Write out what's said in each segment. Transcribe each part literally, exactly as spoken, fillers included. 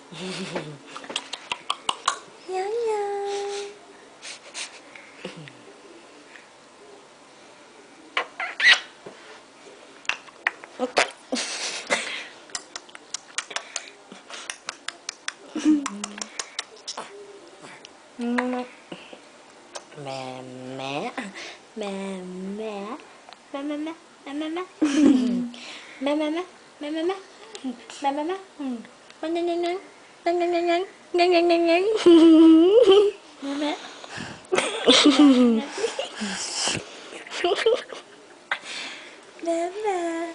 Yum, yum. Meh, meh, meh, meh. Meh, meh, meh. Meh, meh, meh. Meh, meh, meh. Meh, meh, meh. Meh, meh, meh. Meh, meh. Meh, meh.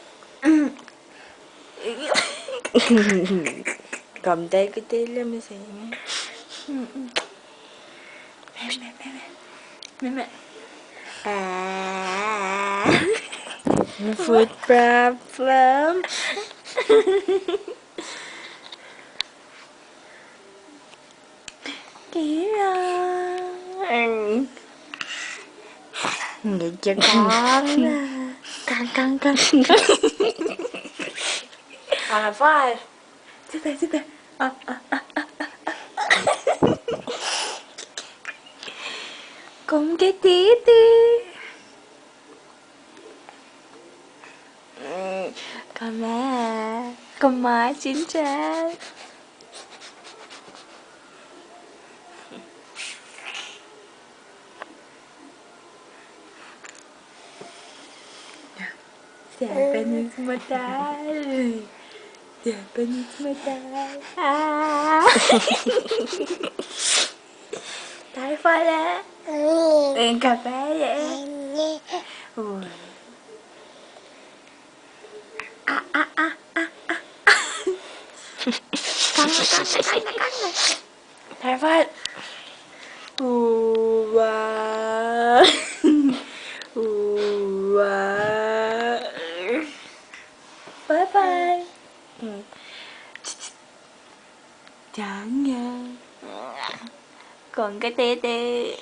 Kom tai kutela mihsenge. Meh, meh. Ah. Food problem. Kira. Nge kang. Kang, kang, kang. High five. Sit there, sit there. Ah, ah, ah, ah, ah. Kom ke titi. Mm, come here. Come on, Ginger. Japanese muhtahl. Japanese muhtahl. Ah. Tai fal ah. Eng kapal ah. Oi. Ah, ah, ah, ah, ah. Kang, kang, kang, kang. High five. Ooh, ah. Ooh, ah. Bye bye. Mm. Tanya. Kong ka tete.